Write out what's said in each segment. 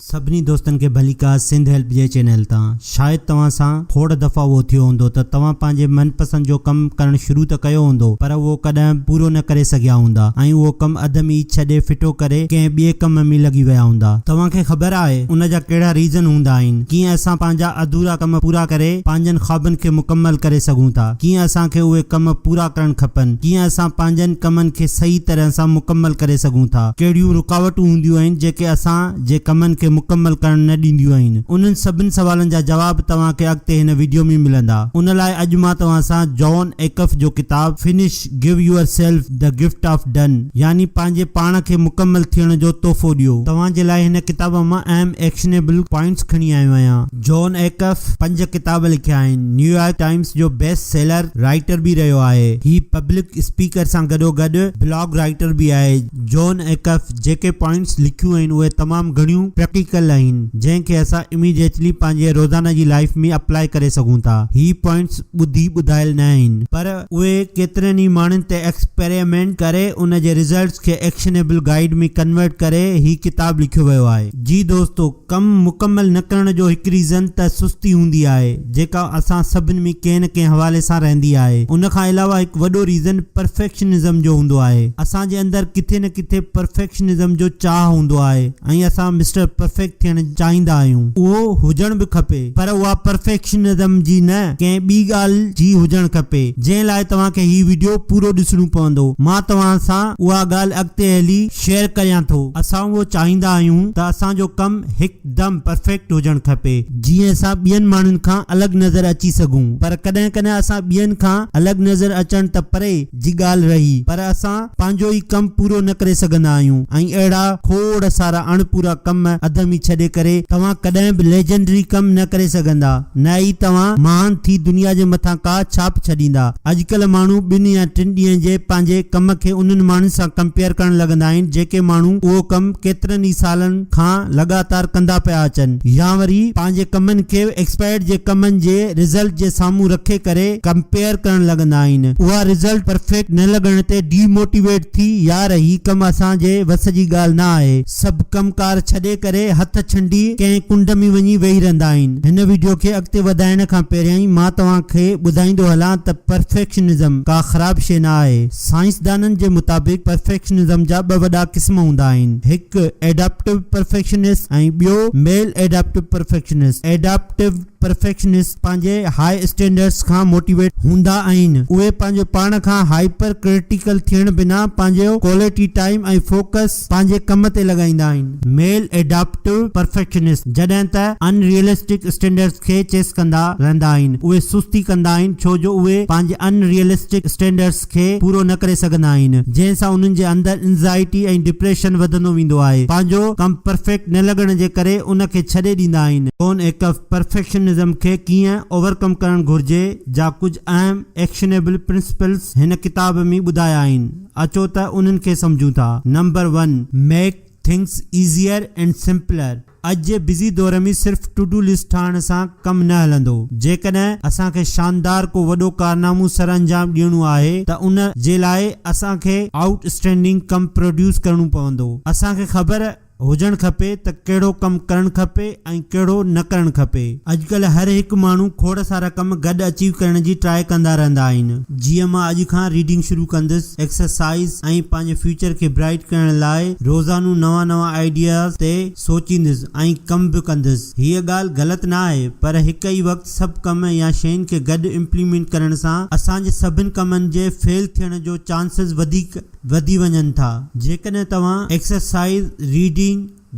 سڀني دوستن کي ڀليڪار سنڌ هيلپ جي چينل تان. شايد توهان سان کوڙ دفعا اهو ٿيو هوندو ته توهان پنهنجي من پسند جو ڪم ڪرڻ شروع ته ڪيو هوندو پر اهو ڪڏهن به پورو نه ڪري سگهيا هوندا ۽ اهو ڪم اڌ ۾ ئي ڇڏي ڦٽو ڪري ڪنهن ٻئي ڪم ۾ لڳي ويا هوندا. توهان کي خبر آهي ان جا ڪهڙا ريزن هوندا آهن؟ ڪيئن اسان پنهنجا اڌورا ڪم پورا ڪري پنهنجن خوابن کي مڪمل ڪري سگهون ٿا؟ ڪيئن اسان کي اهي ڪم پورا ڪرڻ کپن؟ ڪيئن اسان پنهنجن ڪمن کي صحيح طرح سان مڪمل ڪري سگهون ٿا؟ ڪهڙيون رڪاوٽون هونديون آهن جيڪي اسان جي ڪمن کي مڪمل ڪرڻ نه ڏينديون آهن؟ انهن سڀن سوالن جا جواب توهان کي اڳتي هن وڊيو ۾ ملندا. ان لاء اڄ مان توهان سان جان ايڪف جو ڪتاب Finish، Give Yourself the Gift of Done يعني پنهنجي پاڻ کي مڪمل ٿيڻ جو تحفو ڏيو. توهان جي لاء هن ڪتاب مان اهم ايڪشنيبل پوائنٽس کڻي آيو آهيان. جان ايڪف پنج ڪتاب لکيا آهن. نيويارڪ ٽائمز جو بيسٽ سيلر رائيٽر به رهيو آهي. هي پبلڪ اسپيڪر سان گڏوگڏ بلاگ رائيٽر به آهي. جان ايڪف جيڪي پوائنٽس لکيون آهن اهي تمام گهڻيون پريڪٽيڪل آهن جنهن کي اسان اميڊيٽلي پنهنجي روزانه جي لائيف ۾ اپلائي ڪري سگهون ٿا. هي پوائنٽس ٻڌي ٻڌايل نه آهن پر اهي ڪيترن ئي ماڻهن تي ايڪسپيريمينٽ ڪري ان جي رزلٽس کي ايڪشنيبل گائيڊ ۾ ڪنورٽ ڪري هي ڪتاب لکيو ويو آهي. جي دوستو ڪم مڪمل نه ڪرڻ جو هڪ ريزن ته سستي هوندي آهي جيڪا اسان سڀن ۾ ڪنهن نه ڪنهن حوالي سان رهندي آهي ان کان علاوه هڪ وڏو ريزن پرفيڪشنزم جو هوندو آهي اسان جي اندر ڪٿي نه ڪٿي پرفيڪشنزم جو چاهه هوندو آهي ۽ اسان مسٽر پرفيڪٽ ٿيڻ چاهيندا آهيون اهو هجڻ به کپي پر اها پرفيڪشنزم جي نه ڪنهن ٻي ڳالهه جي هجڻ کپي جنهن لاء توهان کي هي وڊيو پورو ڏسڻو پوندو مان توهان سان اها ڳالهه اڳتي هلي شيئر ڪريان ٿو. اسان اهو چاهيندا آهيون ته اسان جو ڪم هڪدم پرفيڪٽ هجڻ کپي، جيئن اسان ٻين ماڻهن کان الڳ نظر اچي سگهون، پر ڪڏهن ڪڏهن اسان ٻين کان الڳ نظر اچڻ ته پري جي ڳالهه رهي، پر اسان پنهنجو ئي ڪم پورو نه ڪري سگهندا آهيون ۽ اهڙا کوڙ سارا اڻپورا ڪم اڌ ۾ ڇڏي ڪري توهان ڪڏهن به ليجنڊري ڪم نه ڪري سگهندا، نه ئي توهان مهان ٿي دنيا جي مٿان ڪا ڇاپ ڇڏيندا. اڄڪلهه ماڻهو ٻن يا ٽن ڏينهن جي پنهنجي ڪم کي انهن ماڻهن سان ڪمپيئر ڪرڻ لڳندا آهن جيڪي ماڻهو اهو ڪم ڪيترن ئي سالن کان لڳاتار ڪندا پيا اچن يا وري پنهنجي ڪمن کي ايڪسپرٽ جي ڪمن جي رزلٽ جي سامهون رکي ڪري ڪمپيئر ڪرڻ لڳندا آهن اها رزلٽ پرفيڪٽ نه لڳڻ تي ڊي موٽيويٽ ٿي يار هي ڪم اسان جي وس جي ڳالهه نه آهي سڀ ڪم ڪار ڇڏي ڪري هٿ ڇنڊي ڪنهن ڪنڊ ۾ وڃي ويهي رهندا آهن. هن وڊيو کي اڳتي وڌائڻ کان پهريائين مان توهان کي ٻڌائيندو هلان ته پرفيڪشنزم ڪا خراب شيء نه آهي. سائنسدانن جي مطابق پرفيڪشنزم جا ٻه وڏا قسم هوندا آهن، هڪ ايڊاپٽو پرفيڪشنسٽ ۽ ٻيو ميل ايڊاپٽو پرفيڪشنسٽ. ايڊاپٽو پرفيڪشنسٽ پنهنجي هاء اسٽينڊرڊز کان موٽيويٽ هوندا آهن. اهي پنهنجو پاڻ کان هائپر ڪرٽيڪل ٿيڻ بنا پنهنجو ڪوالٽي ٽائيم ۽ فوڪس پنهنجي ڪم تي لڳائيندا آهن. ميل ايڊاپٽو پرفيڪشنسٽ جڏهن ته ان ريئلسٽڪ اسٽينڊرڊز کي چيس ڪندا رهندا آهن. اهي سستي ڪندا آهن ڇو جو اهي پنهنجي ان ريئلسٽڪ اسٽينڊرڊز کي پورو نه ڪري سگهندا آهن جنهن سان انهن جي اندر انزائٽي ۽ ڊپريشن وڌندو ويندو آهي. پنهنجو ڪم پرفيڪٽ نه لڳڻ جي ڪري ان کي ڇڏي ڏيندا آهن. جان ايڪف پرفيڪشنزم کي ڪيئن اوورڪم ڪرڻ گهرجي جا ڪجهه اهم ايڪشنيبل پرنسپلز هن ڪتاب ۾ ٻڌايا آهن. اچو ته انهن کي سمجهون ٿا. Number one, make things easier and simpler اڄ جي بزي دور ۾ صرف ٽو do list ٺاهڻ سان ڪم نه هلندو. جيڪڏهن اسان کي شاندار ڪو وڏو ڪارنامو سرانجام ڏيڻو آهي ته ان جي لاء اسان کي آئوٽ اسٽينڊنگ ڪم پروڊيوس ڪرڻو پوندو. اسان کي خبر هجڻ کپي ته ڪهڙو ڪم ڪرڻ کپي ۽ ڪهڙو نه ڪرڻ کپي. اڄڪلهه هر هڪ ماڻهو کوڙ سارا ڪم گڏ اچيو ڪرڻ جي ٽرائي ڪندا رهندا آهن. جيئن مان اڄ کان ريڊنگ شروع ڪندس، ايڪسرسائيز ۽ پنهنجي فيوچر کي برائيٽ ڪرڻ لاء روزانو نوان نوان آئيڊياز تي سوچيندس ۽ ڪم به ڪندس. هيء ڳالهه غلط نه آهي پر هڪ ئي وقت سڀ ڪم يا شين کي گڏ امپليمينٽ ڪرڻ سان اسان جي سڀن ڪمن جي فيل ٿيڻ جو چانسز وڌيڪ وڌي وڃن ٿا. جيڪڏهن توهان exercise, reading,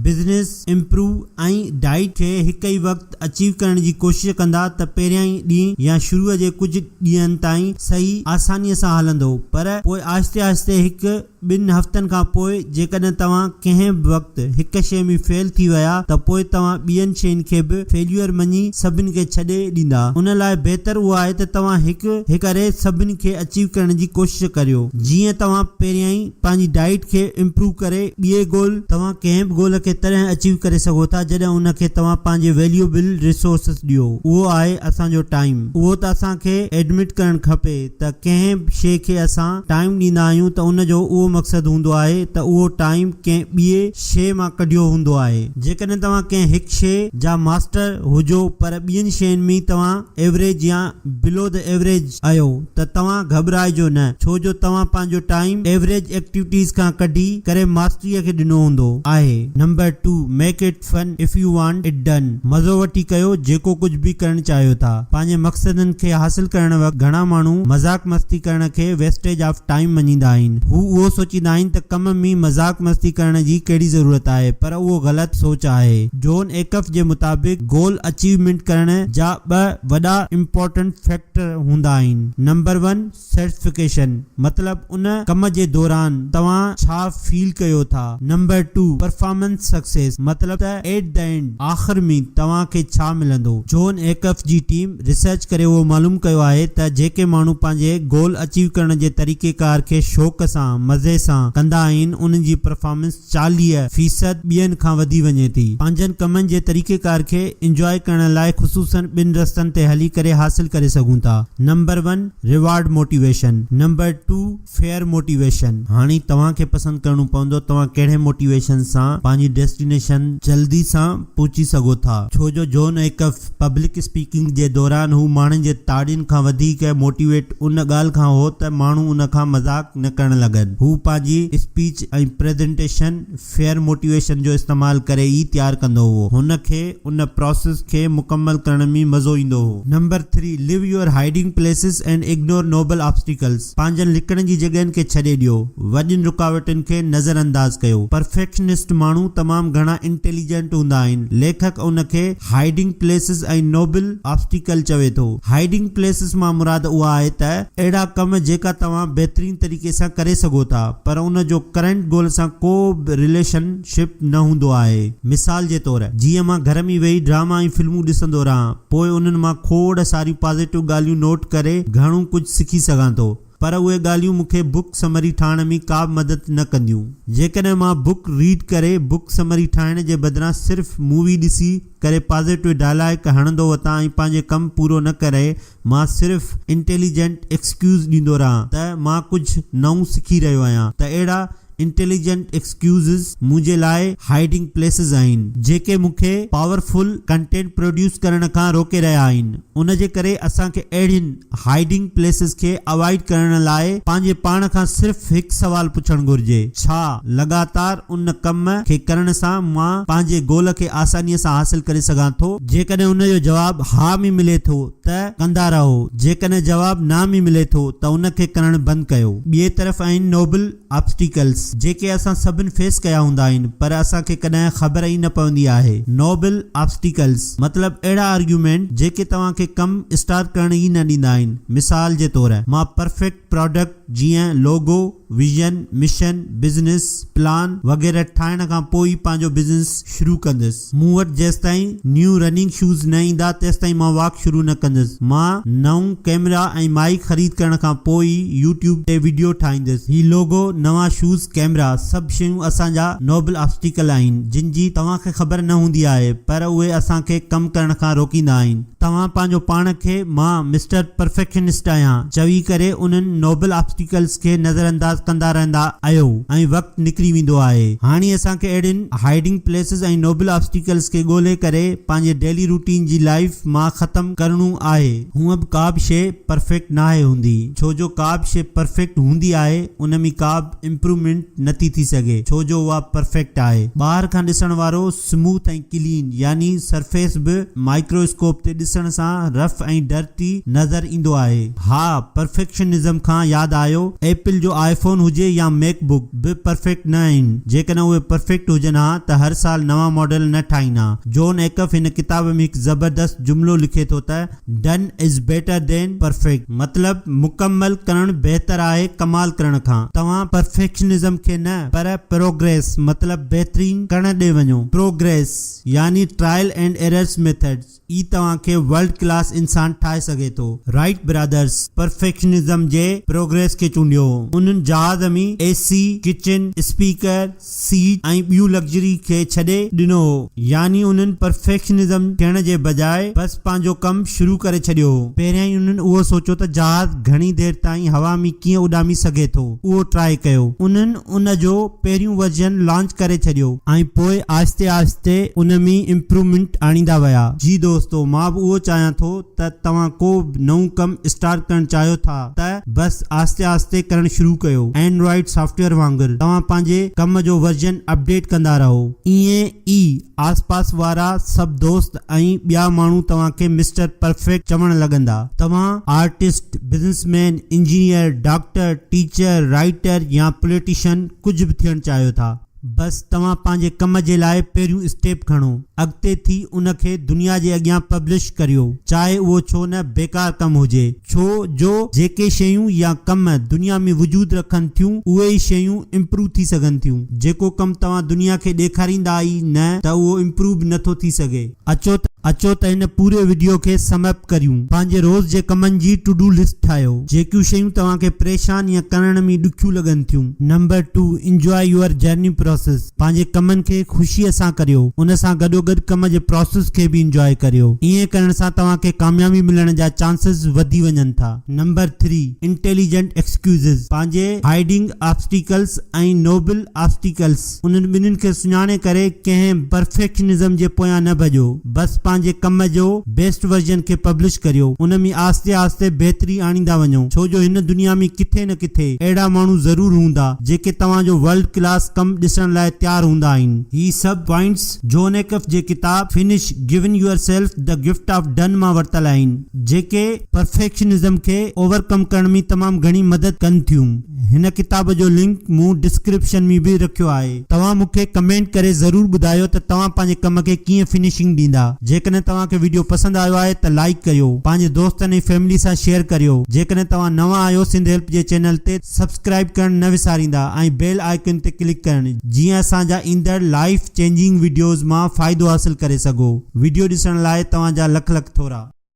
business improve ۽ diet کي هڪ ئي وقت اچيو ڪرڻ جي ڪوشش ڪندا ته پهريائين ڏينهن يا شروع جي ڪجهه ڏينهن تائين صحيح آسانيء سان هلندو پر پوء آهستي آهستي هڪ ٻن هفتن کان پوء جيڪڏهن توهان ڪنهن به وقت هڪ شيء ۾ فيل ٿي ويا ته پوء توهان ٻين شين کي به فيليور مڃي سڀن کي ڇڏي ڏيندا. ان لاء بهتر اهو آهي ته توهان هڪ هڪ ڪري سڀن کي اچيو ڪرڻ جي ڪوشش ڪريو. جيئن توهان پهريائين پنهنجي ڊائيٽ کي امپروو ڪري ٻئي گول توهان ڪنهن به گول کي تڏهن اچيو ڪري سگهو ٿا جڏهن ان کي توهان پنهنجي ويليوبل ريسورسز ڏيو. اهو آهي اسان جو ٽائيم. اهو ته اسان کي ايڊمٽ ڪرڻ کپي ته ڪنهن به شيء کي اسان ٽائيم ڏيندا آهيون ته ان جو اهو مقصد هوندو آهي ته اهو ٽائيم ڪنهن ٻئي شيء مان ڪڍيو هوندو آهي. جيڪڏهن توهان ڪنهن هڪ شيء جا ماسٽر هجو پر ٻين شين ۾ توهان ايوريج يا بلو the average آهيو ته توهان گهٻرائجو نه ڇو جو توهان پنهنجو ٽائيم ايوريج ايڪٽيوٽيز کان ڪڍي ڪري ماسٽريء کي ڏنو هوندو آهي. Number two, make it fun if you want it done مزو وٺي ڪيو جيڪو ڪجهه به ڪرڻ چاهيو ٿا. پنهنجي مقصدن کي حاصل ڪرڻ وقت گهڻا ماڻهو مذاق مستي ڪرڻ کي ويسٽيج آف ٽائيم مڃيندا آهن. هو اهو سوچيندا آهن ته ڪم ۾ مذاق مستي ڪرڻ جي ڪهڙي ضرورت آهي پر اهو غلط سوچ آهي. جون ايڪف جي مطابق گول اچيومينٽ ڪرڻ جا ٻه وڏا امپارٽنٽ فيڪٽر هوندا آهن. نمبر ون سيٽسفڪيشن مطلب ان ڪم جي دوران توهان ڇا فيل ڪيو ٿا. نمبر ٽو پرفارمنس سڪسيس مطلب ته ايٽ the and, آخر ۾، توهان کي ڇا ملندو. جون ايڪف جي ٽيم ريسرچ ڪري اهو معلوم ڪيو آهي ته جيڪي ماڻهو پنهنجي گول اچيو ڪرڻ جي طريقيڪار کي شوق سان، مزي سان، ڪندا آهن انهن جي پرفارمنس 40 فيصد ٻين کان وڌي وڃي ٿي. پنهنجن ڪمن جي طريقيڪار کي انجواء ڪرڻ لاء خصوصن ٻن رستن تي هلي ڪري حاصل ڪري سگهون ٿا. Number one reward motivation, number two fear motivation. هاڻي توهان کي پسند ڪرڻو پوندو توهان ڪهڙي موٽيويشن سان پنهنجي ڊيسٽينيشن جلدي سان پهچي سگهو ٿا. ڇو جو جون ايڪف پبلڪ اسپيڪنگ جي دوران هو ماڻهن جي تاڙين کان وڌيڪ موٽيويٽ ان ڳالهه کان هو ته ماڻهو ان کان مذاق نه ڪرڻ لڳن. هو پنهنجي اسپيچ ۽ پريزنٽيشن فيئر موٽيويشن جو استعمال ڪري ئي تيار ڪندو هو. هن کي ان پراسيس کي مڪمل ڪرڻ ۾ مزو ايندو هو. Number three, leave your hiding places and ignore noble obstacles, پنهنجن لڪڻ جي جڳهين کي ڇڏي ڏيو. وڏين رڪاوٽن کي نظر انداز ڪيو. پرفيڪشنسٽ ماڻهو تمام گهڻا انٽيليجنٽ هوندا آهن. ليکڪ ان کي هائيڊنگ پليسز ۽ نوبل آبسٽيڪل چوي ٿو. هائيڊنگ پليسز مان مراد اها آهي ته اهڙا ڪم جيڪا توهان بهترين طريقي سان ڪري سگهو ٿا پر ان جو ڪرنٽ گول سان ڪو به رليشن شپ نه هوندو آهي. مثال جي طور، جيئن مان گهر ۾ ويهي ڊراما ۽ فلمون ڏسندو رهان پوء انهن مان کوڙ ساريون پازيٽو ڳالهيون نوٽ ڪري گهڻو ڪجهه سکي سگهان ٿو. پر اهي ڳالهيون مون کي بڪ سمري ٺاهڻ ۾ ڪا به مدد نه ڪنديون. جيڪڏهن مان بڪ ريڊ ڪري بڪ سمري ٺاهڻ جي بدران صرف مووي ڏسي ڪري پازيٽو ڊائلاگ هڻندو وتان ۽ پنهنجي ڪم پورو نه ڪري مان صرف انٽيليجنٽ ايڪسڪيوز ڏيندو رهان ته مان ڪجهه نئون سکي رهيو آهيان ته اهڙا انٽيليجنٽ ايڪسڪيوزز منهنجي لاء هائيڊنگ پليسز آهن جيڪي مون کي پاورفل ڪنٽينٽ پروڊيوس ڪرڻ کان روڪي رهيا آهن ان جي ڪري اسان کي اهڙين هائيڊنگ پليسز کي اوائڊ ڪرڻ لاء پنهنجي پاڻ کان صرف هڪ سوال پڇڻ گهرجي، ڇا لڳاتار ان ڪم کي ڪرڻ سان مان پنهنجي گول کي آسانيء سان حاصل ڪري سگهان ٿو؟ جيڪڏهن ان جو جواب ها ۾ ملي ٿو ته ڪندا رهو، جيڪڏهن جواب نه ۾ ملي ٿو ته ان کي ڪرڻ بند ڪيو. ٻئي طرف آهن نوبل آبسٽيڪلز جيڪي اسان سڀن فيس ڪيا هوندا آهن پر اسان کي ڪڏهن خبر ئي نه پوندي آهي. نوبل آبسٽيڪلز مطلب اهڙا آرگيومينٽ جيڪي توهان کي ڪم اسٽارٽ ڪرڻ ئي نه ڏيندا آهن. مثال جي طور مان پرفيڪٽ پراڊڪٽ جيئن logo, vision, mission, business plan وغيره ٺاهڻ کان پوء ئي پنهنجو بزنس شروع ڪندس. مون وٽ جيستائين نيو رننگ شوز نه ايندا تيستائين مان واڪ شروع نه ڪندس. مان نئون ڪئميرا ۽ مائيڪ خريد ڪرڻ کان پوء ئي يوٽيوب تي وڊيو ٺاهيندس. هي لوگو، نوان شوز، ڪئميرا سڀ شيون اسان جا نوبل آبسٽيڪل آهن جن جي توهان کي خبر نه هوندي آهي پر اهي اسان کي ڪم ڪرڻ کان روڪيندا آهن. توهان پنهنجو پاڻ کي مان مسٽر پرفيڪشنسٽ آهيان چوي ڪري انهن نوبل آبسٽيڪلز کي نظرانداز ڪندا رهندا آهيو ۽ وقت نڪري ويندو آهي. هاڻي اسان کي اهڙين هائيڊنگ پليسز ۽ نوبل آبسٽيڪلز کي ڳولهي ڪري پنهنجي ڊيلي روٽين جي لائيف مان ختم ڪرڻو آهي. هونء به ڪا به شيء پرفيڪٽ ناهي هوندي ڇو جو ڪا به شيء پرفيڪٽ هوندي آهي ان ۾ ڪا به امپروومينٽ نٿي ٿي سگهي ڇو جو اها پرفيڪٽ آهي. ٻاهر کان ڏسڻ وارو سموٿ ۽ ڪلين يعني سرفيس به مائڪرو اسڪوپ تي ڏسڻ سان رف ۽ ڊرٽي نظر ايندو آهي. ها پرفيڪشنزم کان ياد آيو ايپل جو آء فون هجي يا ميڪ بڪ به پرفيڪٽ نه آهن جيڪڏهن اهي پرفيڪٽ هجن ها ته هر سال نوان ماڊل نه ٺاهين ها. جون ايڪف هن ڪتاب ۾ هڪ زبردست جملو لکي ٿو ته done is better than perfect مطلب مڪمل ڪرڻ بهتر آهي ڪمال ڪرڻ کان. توهان پرفيڪشنزم کي نه پر پروگريس مطلب بهترين ڪرڻ ڏي وڃو. پروگريس يعني ٽرائل اينڊ ايررز ميٿڊز ئي توهان کي ورلڊ ڪلاس انسان ٺاهي سگهي ٿو. رائٽ برادرز پرفيڪشنزم جي پروگريس کي چونڊيو هو. انهن جهاز ۾ A C, kitchen, speaker, seat ۽ ٻيون لگزري کي ڇڏي ڏنو هو. يعني انهن پرفيڪشنزم ٿيڻ جي بجاء بس پنهنجو ڪم شروع ڪري ڇڏيو هو. پهريائين انهن اهو سوچيو ته جهاز گهڻي دير تائين هوا ۾ ڪيئن اڏامي سگهي ٿو، اهو ٽرائي ڪيو. انهن ان جو پهريون ورجن لانچ ڪري ڇڏيو ۽ پوء آهستي آهستي ان ۾ امپروومينٽ آڻيندا ويا. جي دوستو مان به اهو چاهيان ٿو ته توهان ڪو به نئون ڪم اسٽارٽ ڪرڻ چاهيو ٿا ته بس آهستي آهستي ڪرڻ شروع ڪيو اينڊرائيڊ سافٽويئر وانگر توهان پنهنجي ڪم جو ورجن اپڊيٽ ڪندا رهو ائين ئي آس پاس وارا سڀ دوست ۽ ٻيا ماڻهو توهان کي مسٽر پرفيڪٽ چوڻ لڳندا. توهان artist, businessman, engineer, doctor, teacher, writer يا پوليٽيشن ڪجهه به ٿيڻ چاهيو ٿا. بس توهان پنهنجي ڪم جي لاء پهريون اسٽيپ کڻو. اڳتي ٿي ان کي دنيا جي اڳيان پبلش ڪريو، چاهي اهو ڇو نه بيڪار ڪم هجي. ڇو جو جيڪي شيون يا ڪم دنيا ۾ وجود رکن ٿيون اهي ئي شيون امپروو ٿي سگهن ٿيون. جيڪو ڪم توهان دنيا کي ڏيکاريندا ئي نه ته اهو امپروو به نه ٿو ٿي سگهي. اچو ته اچو ته هن پوري وڊيو کي سم اپ ڪريون. پنهنجي روز جي ڪمن جي ٽو do list ٺاهيو. جيڪيون شيون توهان کي پريشان يا ڪرڻ ۾ ڏکيون لڳن ٿيون. Number two, enjoy your journey process. پنهنجي ڪمن کي خوشيء سان ڪريو، ان سان گڏوگڏ ڪم جي پراسيس کي به انجواء ڪريو. ائين ڪرڻ سان توهان کي ڪاميابي ملڻ جا چانسز وڌي وڃن ٿا. نمبر ٿري، انٽيليجنٽ ايڪسڪيوزز، پنهنجي هائيڊنگ آبسٽيڪلز ۽ نوبل آبسٽيڪلز انهن ٻنهين کي سڃاڻي ڪري ڪنهن پرفيڪشنزم جي پويان نه ڀڄو. بس پنهنجي ڪم جو بيسٽ ورجن کي پبلش ڪريو، ان ۾ آهستي آهستي بهتري آڻيندا وڃو، ڇو جو هن دنيا ۾ ڪٿي نه ڪٿي اهڙا ماڻهو ضرور هوندا، جيڪي توهان جو ورلڊ ڪلاس ڪم ڏسڻ لاء تيار هوندا آهن. هي سڀ پوائنٽس جون ايڪف جي ڪتاب Finish، Giving Yourself the Gift of Done مان ورتل آهن، جيڪي پرفيڪشنزم کي اوور ڪم ڪرڻ ۾ تمام گهڻي مدد ڪن ٿيون. هن ڪتاب جو لنڪ مون ڊسڪرپشن ۾ به رکيو آهي. توهان مون کي ڪمينٽ ڪري ضرور ٻڌايو ته توهان پنهنجي ڪم کي ڪيئن فنشنگ ڏيندا. جيڪڏهن توهان کي وڊيو پسند آيو آهي ته لائيڪ ڪريو. پنهنجي دوستن ۽ فيملي سان شيئر ڪريو. جيڪڏهن توهان نوان آهيو سنڌ هيلپ جي چينل تي سبسڪرائيب ڪرڻ نه وساريندا ۽ بيل آئيڪن تي ڪلڪ ڪرڻ جيئن اسان جا ايندڙ لائيف چينجنگ وڊيوز مان فائدو حاصل ڪري سگهو. وڊيو ڏسڻ لاء توهان جا لک لک ٿورا.